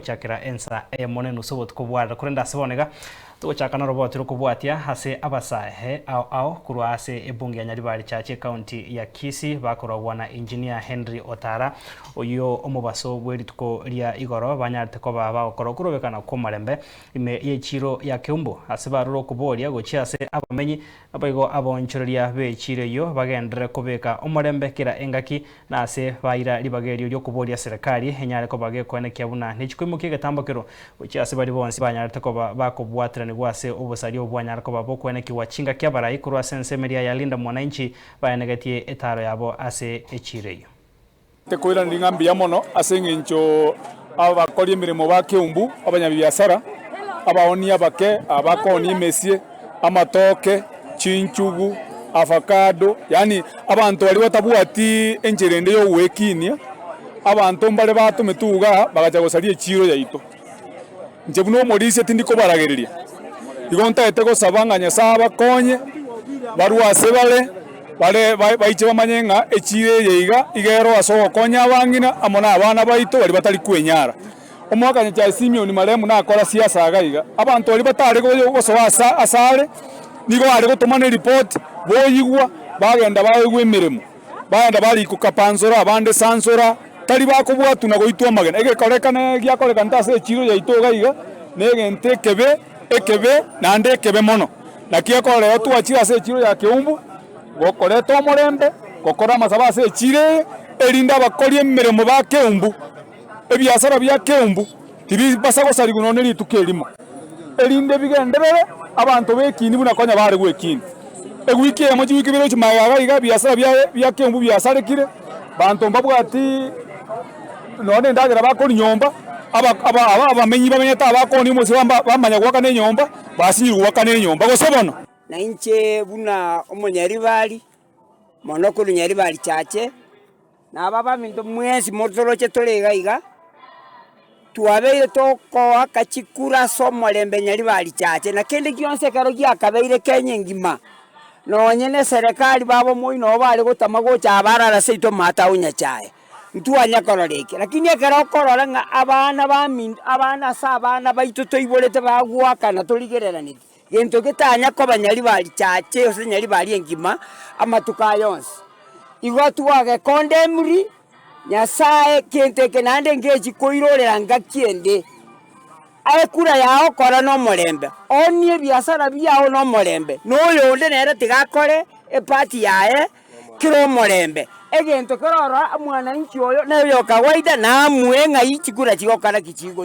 Gochakera ensa eyemo na enusu obotuko bwarire. Korende ase bono iga, togochaka noroboti rokobwatia ase abasae ao ao korwa ase ebunge ya Nyaribari Church ecounty ya Kisii bakorwagwa na Engineer Henry Otara oyio omobaso bwerituko ria igoro banyarete koba bagokora okorobekana kw'omorembe ime y'echiiro ya Keumbu ase barure okoboria gochia ase abamenyi Naboigo abaonchoreria b'echiiro eyio bagenderere kobeka omorembe kera engaki, na ase baira ribaga erio ri'okoboria serikali enyare koba gekoenekia buna nechikoimokia egetambokero gochia ase baria bonsi banyarete koba bakobwatiranigwa ase obosaria obo bwanyare koba bokoenekigwa chingaki abarai korwa ase ensemo eria ya Linda Mwananchi baenegetie etaaro yabo ase echiiro eyio. Tekoiraneria ng'a mbuya mono ase engencho abakori emeremo ba Keumbu, abanyabiasara, abaonia abake, abakoonia emesie, amatoke, chinchugu, avacado, yaani abanto baria batabwati enchera ende yogoekinia, abanto mbare batometwe igaa bagacha gosaria echiiro yaito. Inche buna omorisia tindi kobaragereria, igo ntagete gosaba ng'a Nyasae abakonye, barue ase bare, bare baiche bamanye ng'a echiira eye iga iga ero ase ogokonya abang'ina amo na abana baito baria batari kwenyara. Omwaka Nyachae Simioni marehemu nakora siasa iga iga, abanto baria batare gosoa ase asare, nigo bare gotomana eripoti, boyigwa, bagenda baegwa emeremo. Bagenda barikoka Pansora, abande Sansora, tari bakobwatwa na goitwa amagena. Egekorekana giakorekanete ase echiiro yaito iga iga, negento ekebe, ekebe, naende ekebe mono. Naki ekorora twachire ase echiiro ya Keumbu, gokoreta omorembe, gokora amasabo ase echiiro eye, erinde abakori emeremo ba Keumbu, ebiasara bia Keumbu, tibibasa gosarigwa nonya rituko erimo, erinde bigenderere abanto b'ekini buna konya bare gw'ekini. Ewiki eyemo chiwiki ibere gochia magega iga iga ebiasara biaye bia Keumbu biasarekire, banto mbabwati nonya na endagera bakoria nyomba, aba aba aba abamenyi bamenyete aba bakooni omosio bamba bamanya goakana enyomba, basinyirwe goakana enyomba gose bono. Na inche buna omonyaribari, mono korwa Nyaribari Chache, Na aba abaminto mwensi motoroche tore iga iga, twabeire tokoaka chikura ase omorembe nyaribari chache, na kende gionsi ekero giakabeire Kenya engima, nonye na eserekari babo moi nabo bare gotama gocha abarara seito mataoni Nyachae, ntwanya korora eke. Lakini ekero okorora ng'a abana baminto abana ase abana baito toiborete bagoakana torigereraneti, gento getanya koba nyaribari chache gose nyaribari engima amatuko aya onsi. Igo twagekondemri Nyasae kento eke naende ngechi koirorera ngaki ende. Aye kura yao kora nomorembe, oonie ebiasara biao nomorembe, na oyonde nere tiga akore epati yaye kera omorembe. Egento kere ororo mwananchi oyo noyo kawaida namue ng'ai chikura chigokora ki chigochia.